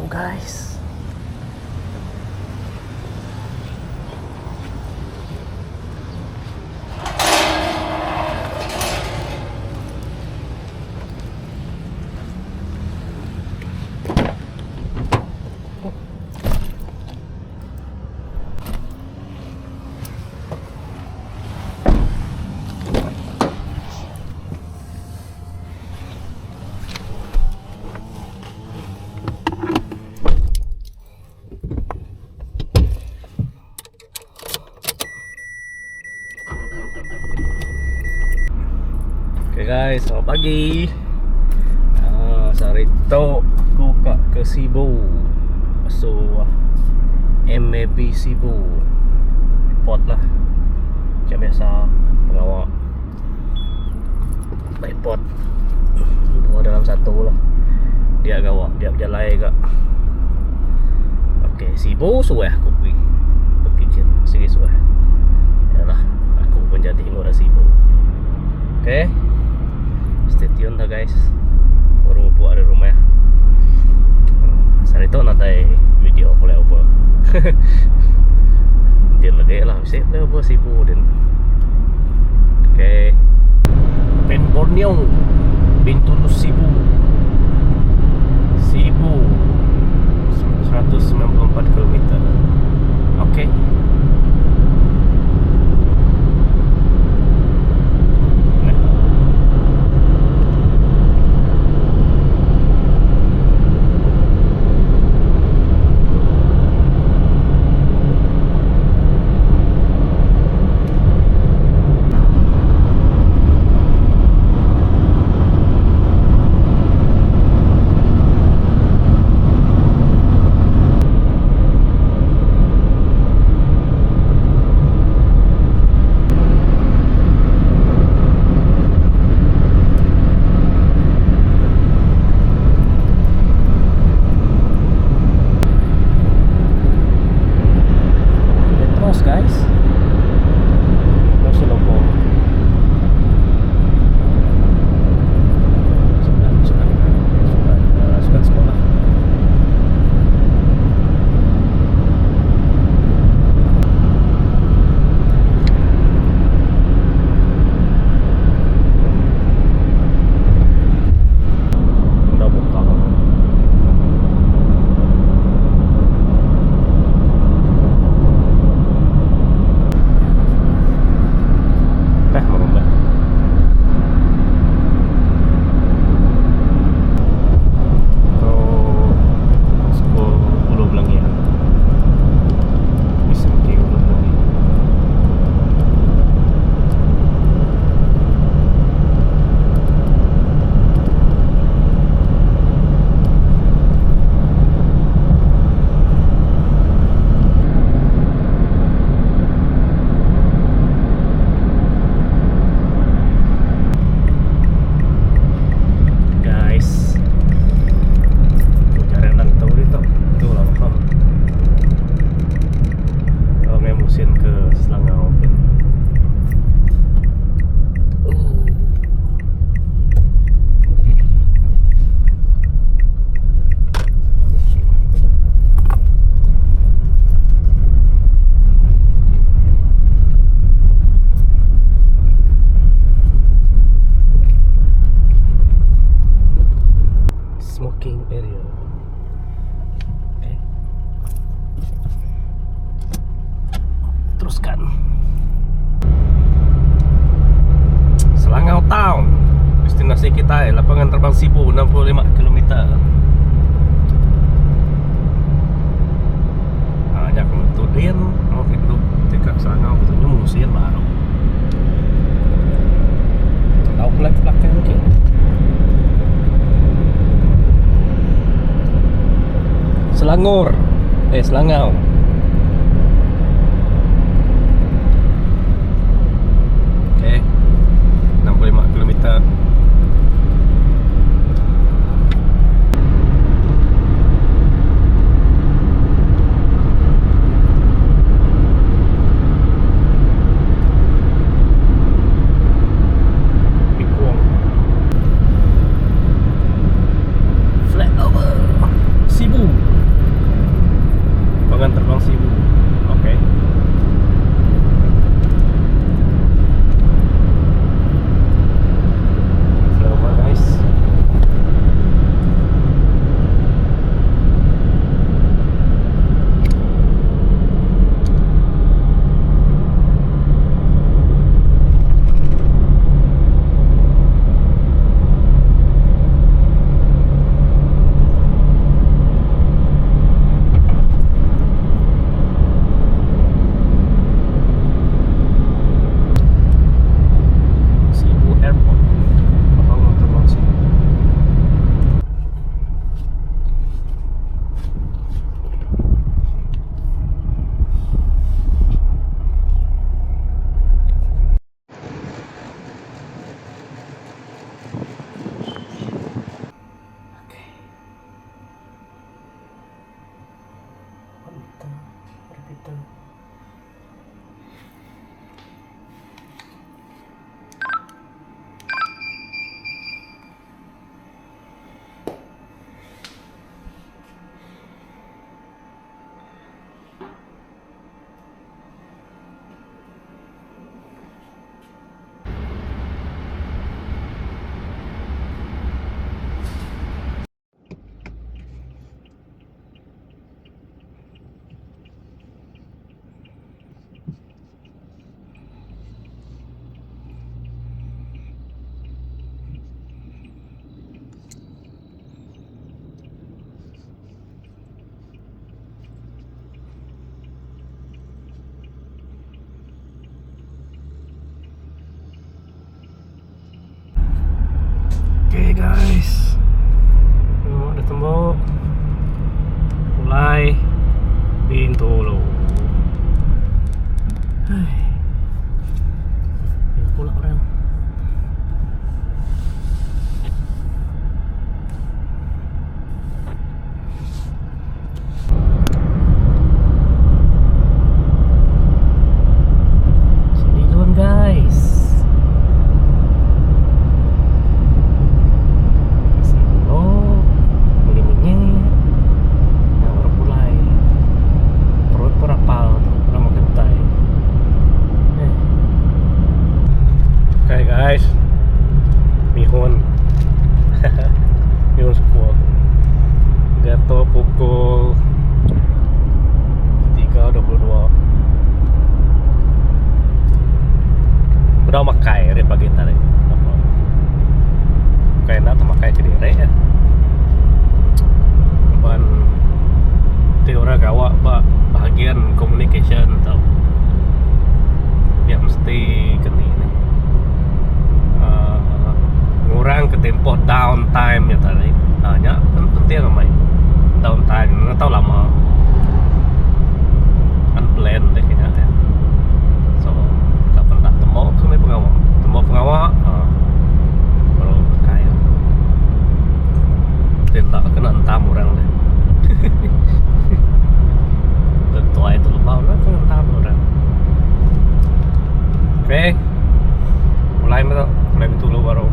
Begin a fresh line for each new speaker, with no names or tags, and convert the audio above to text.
guys. Okay guys, selamat pagi. Uh, sehari tu aku ka ke Sibu. So MAB Sibu. Report lah. Macam biasa pengawa Tripod Dua dalam satu lah Dia gawa Dia berjalai gak Okey Sibu suah aku pergi Pergi gym Sigi suah Yalah Aku pun jadi orang Sibu Okey Stay tune lah guys Baru buat dari rumah Sehari tu nadai video flyover Din lagi lah Bisi flyover Sibu din Okay Pan Borneo Bintulu Sibu Sibu 194 km Okay Petros guys. Nasi logo. Sukan sukan sukan sukan sekolah. Udah buka. Eh, merubah. Tu School Ulu Belangian. SMK Ulu Belangian. Guys, cari nang tahu dito. Tu lah faham. Oh, may musin ke Selangau mungkin. Oh. Smoking area. Okay. Teruskan. Selangau Town. Destinasi kita lapangan terbang Sibu 65 km. Ha, nya aku tudin mau hidup tika Selangau gitu nya musin baru. Tau pulai ke belakang mungkin. Selangor. Eh Selangau. Okay. 65 km. Bikuang. Flyover Sibu. Komputer. Okay guys. Tengok dah tembu. Mulai Bintulu. Hai. Ni pula orang. Sembilun guys. Sembilun beli minyak. Yang baru pulai. Perut pun rapal tu. Orang makan utai. Eh. Okay guys. Mihun. Mihun sekuat. Diatu pukul 3.22. Bedau makai ari pagi tadi. Bukai enda temakai kediri eh. Laban ti orang gawa ba bahagian communication tu nya mesti keni neh uhh ngurang ke tempoh down time nya tadi uhh nya penting amai down time enda tau lama unplanned deh kinya deh so ka penda temu ke meh pengawa temu pengawa uhh baru pakai ti enda kena entam orang deh tuai tu lembau enda kena entam orang okay pulai meh tu pulai Bintulu baru.